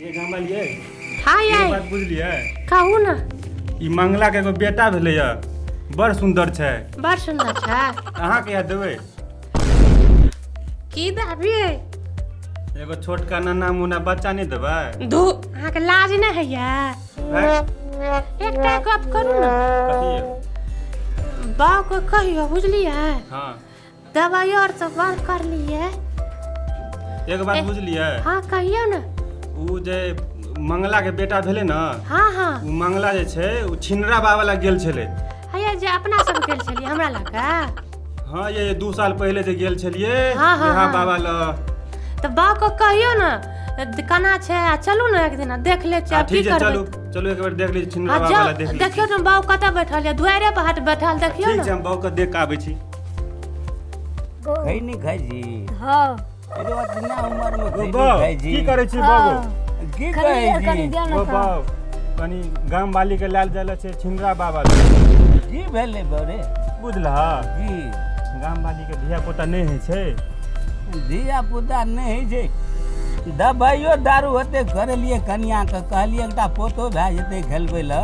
ये गाम वालियै। हाँ। एक ये बात बुझलियै? कहू ने। ई मंगला के एगो बेटा भेलैया, बड़ सुंदर छै। बड़ सुंदर छै। अहाँ कहिया देबै? की देबियै? एगो छोटका नन्ना मुन्ना बच्चा नहि देबै? धू, अहाँके लाज नहि होइया? हैं? एकटा गप करू ने। कथी? बाबूके कहियो, बुझलियै? हाँ। दवाइ और सब बंद कर लिए। एक बात बुझलियै? हाँ, कहियो ने। उ जे मंगला के बेटा भेलै ने, हाँ हाँ। उ मंगला जे छै उ छिनरा बाबा लग गेल छलै। हैया जे अपना सब गेल छलियै हमरा लग? हाँ, ये 2 साल पहिले जे गेल छलियै। हाँ, हाँ, यहाँ हाँ। बाबा लग। तऽ बाबूके कहियो ने, केना छै, आ चलू ने एक दिना देख ले छियै। हाँ, आब की ठीक छै। करबै? चलू चलू, एक बेर देख लै छी छिनरा हाँ। बाबा जाउ। लग देख लै देखियौ छी। ने, बाबू कतऽ बैठल यऽ? दुआरे पर हाट बैठल देखियौ ठीक ने। छै, हम बाबू के देख के आबै छी। खैनी खाइ छी? हाँ। अरे, इतना उम्र में ओ खैनी बाउ, खाइ छी? की करै छी बाबू? की कनि कहै कनि छी? दिअ ने ओ तऽ। बाउ, कनि गाम वाली के लायल जाय छै छिनरा बाबा लग। की भेलै बौरे? बुझलह? की? गाम वाली के धिया पुता नहि होइ छै। धिया पुता नहि होइ छै, दबाइयो दारू ओते करेलियै, कनियाके कहलियै एकटा पोतो भए जेतै खेलबै लए।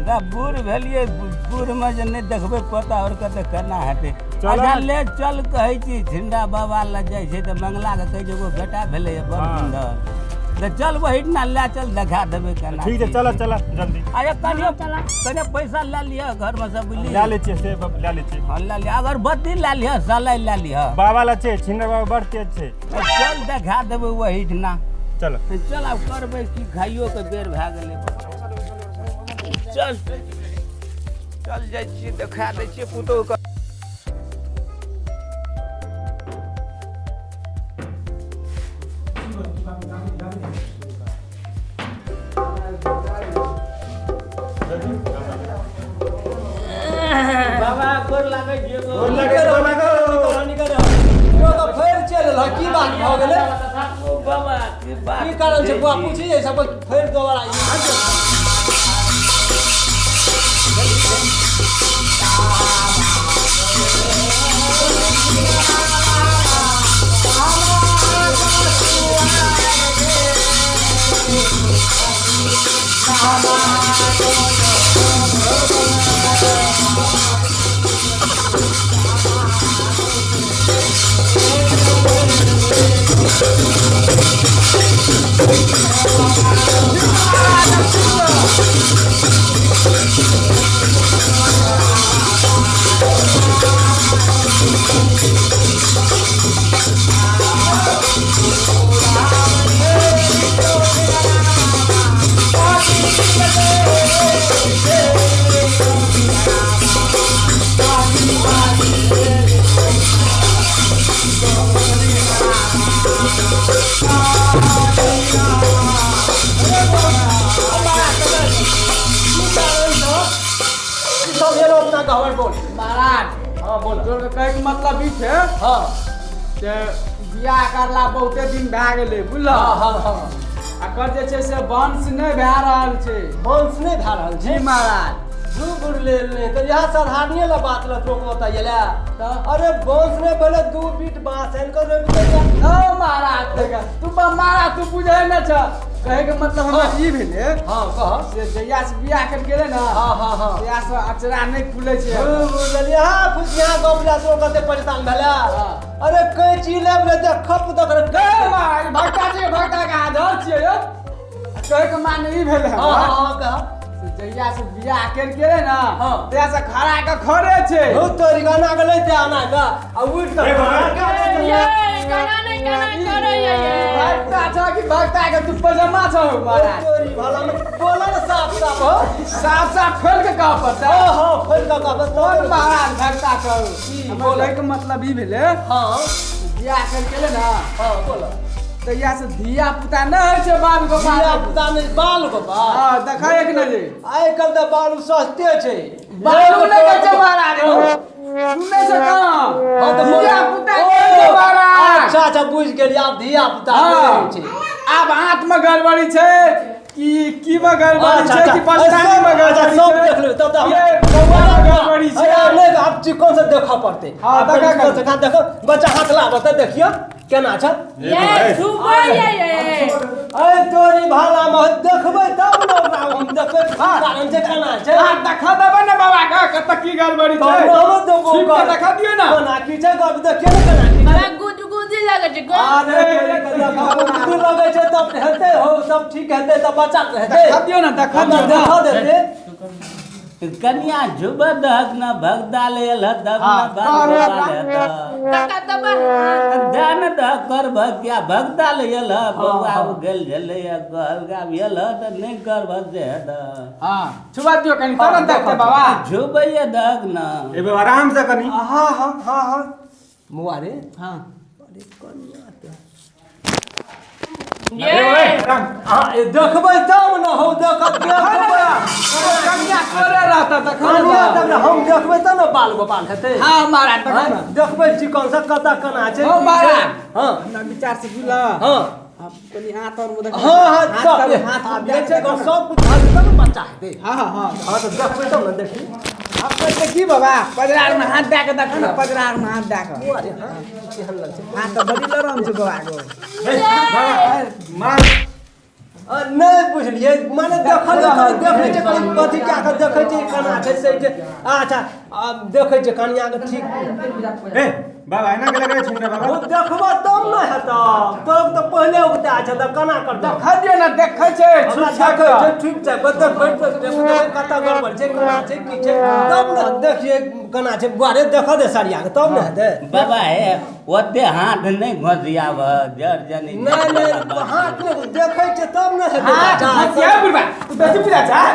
तऽ बूढ़ भेलियै, बूढ़मे जे नहि देखबै पोता आओरके तऽ केना हेतै? चल। अच्छा, ले चल, कहै छी छिंडा बाबा लग जाइ छै तऽ मंगलाके कहै छै एगो बेटा भेलैए बड़ सुन्दर, तऽ चल ओहिठिना लए चल, देखा देबै केना। ठीक छै। की। चल चल जल्दी। अरे, कनियो कनि पैसा लए लिअ घरमे से, बुझली? लए लै छियै से, लए लै छियै। हाँ, लए लिअ, अगरबत्ती लए लिअ, सलाइ लए लिअ। बाबा लग छै, छिनरा बाबा बड़ तेज छै। चल, देखा देबै ओहिठिना। चल। चल, आब करबै की, खाइयो के बेर भए गेलै। चल चल, जाइ छियै, देखा दै छियै पुतोहके। बाबा, गोर लागै छियै। गोर लागै छी बाबा गो। फेर चलि एलह, की बात भऽ गेलै? ओ बाबा, की बात? की कारण छै बुआ? पूछी जे सब फेर दोबारा ई। की सब भेलो अपना के हमर बोल। महाराज। हाँ, बोल। तोर कहैके मतलब ई छै जे बियाह करला बहुते दिन भए गेलै, बुझल? हाँ हाँ हाँ एकर जे छै से वंश नहि भए रहल छै। वंश नहि भए रहल जी छै? महाराज। दू बुढ़ लेल नहि तऽ इएह साधारणीय ला बात ला तोक बताइए। तऽ? अरे, वंश नहि भेलै, 2 बीट बाँस आनि कऽ रोपि दैया। ओ महाराज, देख तू महाराज, तू बुझै नहि छ। कहैके मतलब हमरा ई भेलै हाँ, कह। से जहिया से बियाह कर गेलै ने, हाँ हाँ हाँ तहिया से अचरा नहि खुलै छै। बुझलियै। हाँ, फुसिया गप ला तो कते परेशान भेला। हाँ। अरे, कैची लेब ने तऽ खप दऽ कर। ए महाराज, भक्ता छियै, भक्ता के आदर छियै यौ। कहैके माने ई भेलै हाँ हाँ हाँ कह। से जहिया से बियाह कर गेलै ने, तहिया से खड़ा के खड़े छै। हो तोरी, गाना के लैते आना का आ उठ कऽ। ए बाबा। ये केना नहि केना करैया ये? भक्ता छ कि भक्ता के तू पजामा छ हौ महाराज? तोरी भला में, बोला ने साफ साफ हो। साफ साफ खोल के कह पड़तै। हाँ हाँ, खोल कऽ कह बस। कोन महाराज भक्ता छौ? की? हमर बोल। कहैके मतलब ई भेलै, बियाह कर गेलै ने, हाँ, बोल। तहिया से धिया पुता नहि होइ छै बाल गोपाल। धिया पुता नहि, बाल गोपाल। हँ, देखै एक नजर। आइ काल्हि तऽ बालू सस्ते छै। बालू नहि कहै छै महाराज, सुनै छै कहाँ? हाँ, तऽ बोल। धिया पुता ओ, कहै छै महाराज। अच्छा अच्छा, बुझि गेलियै, आब धिया पुता हाँ। छै। आब हाथ में गड़बड़ी छै कि की में गड़बड़ी अच्छा, छै अच्छा। कि परेशानी में अच्छा, गड़बड़ी सब छै? देख लेबै तब तऽ ये बौआ में गड़बड़ी छै। अरे नहि, आब चिकन से देखऽ पड़तै। हाँ, आब देखऽ चिकन से देखो, बच्चा हाथ लाबऽ तऽ देखियौ केना छै। ये छुबै ये ये। अरे तोरी भाला में देखबै तब ने ओकरा हम देखबै कारण छै केना छै। हां देखा देबै ने बाबा के कत की गड़बड़ी छै। तब हम देबो छिप के देखा दियो ना। कोना की छै गप देखिए ने केना की बड़ा गुज गुजी लगै छै। अरे गुज लगै छै तब हेतै हो सब ठीक हेतै तब बच्चा हेतै। देखा दियो ना, देखा दियो, देखा देतै। कन्या झुब दहक ना भगदा ले एल तब ना बाल गोपाल हेतह। काका तब दान दह करबह क्या भगदा ले एल बौआ गेल झलै कहल गाब एल तऽ नहि करबह से हेतह। हां छुबा दियो कनी तुरंत देखते बाबा। झुबैये दहक ना। ए बाबा आराम से कनी। हां हां हां हां मुआ रे। हां अरे कन्या त ये हां देखबै तब न हो देखत देखबै कन्या कोरे रहता देखा कन्या तब ने हम देखबै तब ने बाल गोपाल हेतै। हां महाराज देखा ना देखबै चिकन से कत कना छै। हो महाराज। हां हमरा विचार से बुझला। हां अब कनी हाथ और मुदा। हां हां सब हाथ जे छै सब कुछ हाथ तब ने बच्चा हेतै। हां हां हां हां त देखबै तब ने देखी। अब कहै की बाबा पजरार में हाथ दए के देखा ना, पजरार में हाथ दए के। अरे हां केहन लग छै। हाथ त बड़ी लरम छै बाबा गो। मार नहि बुझलियै माने देखल देखै छै कनी कथी कए कऽ देखै छै केना छै से छै। अच्छा आब देखै छै कनिया के ठीक। ए बाबा एना के लगै छै बाबा। ओ देखबऽ तब ने हेतऽ तब तऽ पहिले उगता छै तऽ केना करतऽ। देखा दियो ना, देखै छै देखै छै ठीक छै देखबै कतऽ गड़बड़ छै केना छै की छै तब ने देखियै केना छै। बुआरे देखऽ दे सरिया के तब ने हेतै। बाबा हे ओते हाथ नहि घोसियाबह जर जनी। नहि नहि हाथ नहि देखै छै तब ने हेतै। हाथ घोसिया बुढ़बा तू बेसी बुझा छै।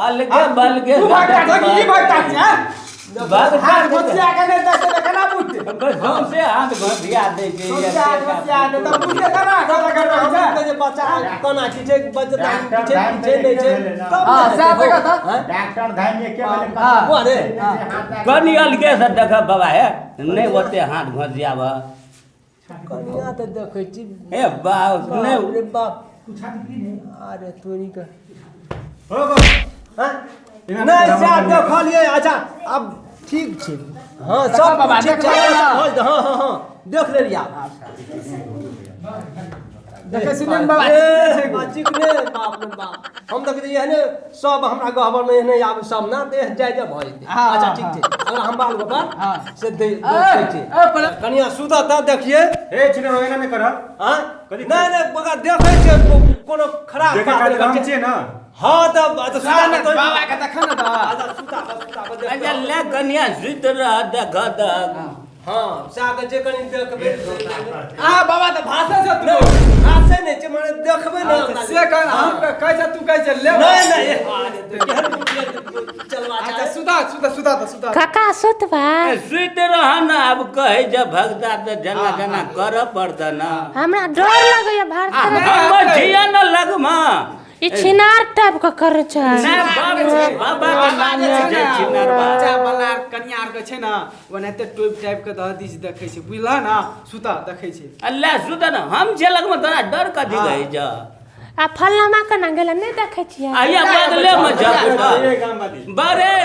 अलगे बलगे तू भगता छै की भगता छै? हाथ घोसिया के नहि देखै तऽ केना बुझतै? सौंसे हाथ घोसिया दै छै। सौंसे हाथ घोसिया दै तऽ बुझतै केना कतऽ गड़बड़ छै। जे बच्चा केना की छै बच्चा की छै की छै नहि छै तब हां सएह देखऽ तऽ डॉक्टर धाम एके भेलै। हां बुआरे कनी अलगे से देखऽ बाबा हे नहि ओते हाथ घोसियाबह। कनिया तऽ देखै छी हे बाप नहि रे बाप। अरे तोरी के हो गो हां नहि सएह देखलियै। अच्छा आब ठीक छै। हां सब बाबा ठीक छै। हां हां हां देख लेलियै। देखै छी ने बाबा चिकने बाप रे बाप। हम देखै छियै एहने सब हमरा गहबर में एहने आब सब ना देह जाय जाय भऽ जेतै। अच्छा ठीक छै अगर हम बाल गोपाल से देखै छी कनिया सुतत तऽ देखियै। ए छिने एना नहि करह। हां नहि नहि बगा देखै छै कोनो खराब बात नहि छै ना। हां तब सुता बाबा के देखा ना। अच्छा सुता सुता अच्छा ले कनिया सुति रह देखऽ दहक। हां साग जे कनि देखबै। आ बाबा तऽ भाषा छै तू भाषे नहि छै माने देखबै ने से कह हम कहै छै तू कहै छै ले नहि नहि केहन चलवा छै। अच्छा सुता सुता सुता तऽ सुता काका सुतबा सुति रह न। आब कहै जे भगता तऽ जना जना करऽ पड़तऽ न। हमरा डर लगैया भारत हमर जिया न लगमा ई छिनार टाइप के करै छै। नहि बाबा के नाम छै छिनार। बच्चा वाला कनिया आर के छै ना ओनाहिते टोप टाइप के दह दिस देखै छै बुझलह ना। सुता देखै छै अल्लाह सुता न। हम जे लगमे तोरा डर कथी कहै छ? आ फल्लामा केना गेलै नहि देखै छियै? आया बगले में जा बरे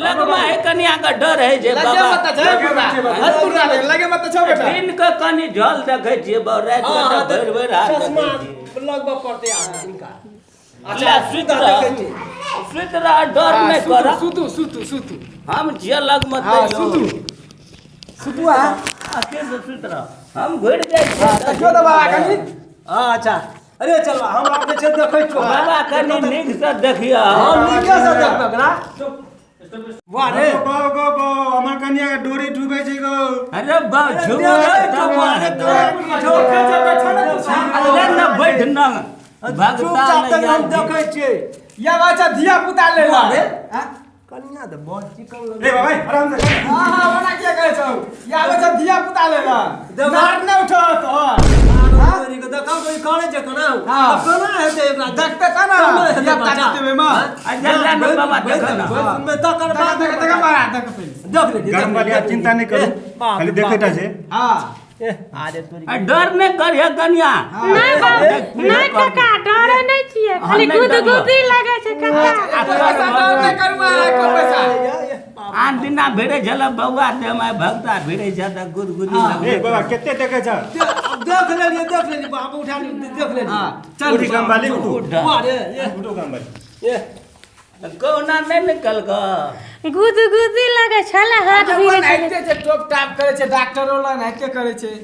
लगमा है कनिया के डर है जे लगे बाबा मत छै बुढ़बा हद बुढ़बा लगे मत छौ बेटा। दिन के कनी झल देखै छियै राति के भरि भरि हाथ चश्मा देखै छियै। लगबऽ पड़तै आब हिनका। अच्छा सुति रह सुति रह डर नहि कर। सुतू सुतू सुतू हम छियै लगमे हां सुतू सुतू आ अकेले सुति रह हम घुरि जाइ छियै। देखियो तऽ बाबा कनी। हां अच्छा अरे चलवा हम आब जे छै देखै छियौ बाबा कनी नीक से देखियौ। हम नीके से देखबै ओकरा। वाह रे गो गो गो हमर कनिया के डोरी डूबै छै गो। अरे बा झुबै तब अरे न बैठ न भगता चुपचाप तक हम देखै छियै। या बच्चा धिया पुता ले ला रे कनिया तऽ बहुत चिकन ए बाबा आराम से। हां हां ओना के कहै छौ या बच्चा धिया पुता ले ला मार नै उठत और तोरी के देखा कोई करे छै केना हां। केना हेतै एकरा देखते केना धिया पुता देबै मां। अच्छा ले न बाबा देख न। में तकर बाद देख देख मारा देख पहिले देख ले गरम वाली चिंता नहि करू खाली देखैटा छै। हां अरे तोरी डर नहि करिहे कनिया। नहि बाबा नहि काका डरे नहि छियै खाली गुदगुदी लगै छै काका। पैसा डर नहि करू एको पैसा। आन दिना भिड़े छल बौआ देह में भगता भिड़े छल तऽ गुदगुदी ए बाबा कते देखै छ? देख लेलियै, देख लेलियै बाबू, उठा लियौ, देख लेलियै। चल। उठी गामवाली, उठू। वाह रे, ए, उठू गामवाली। ए। कहुना नहि निकलक। गुदगुदी लगै छलै हाथ अच्छा, भिड़ै छलै। एनाहिते छै, टोप टाप करै छै, डॉक्टरो लग एनाहिते करै छै।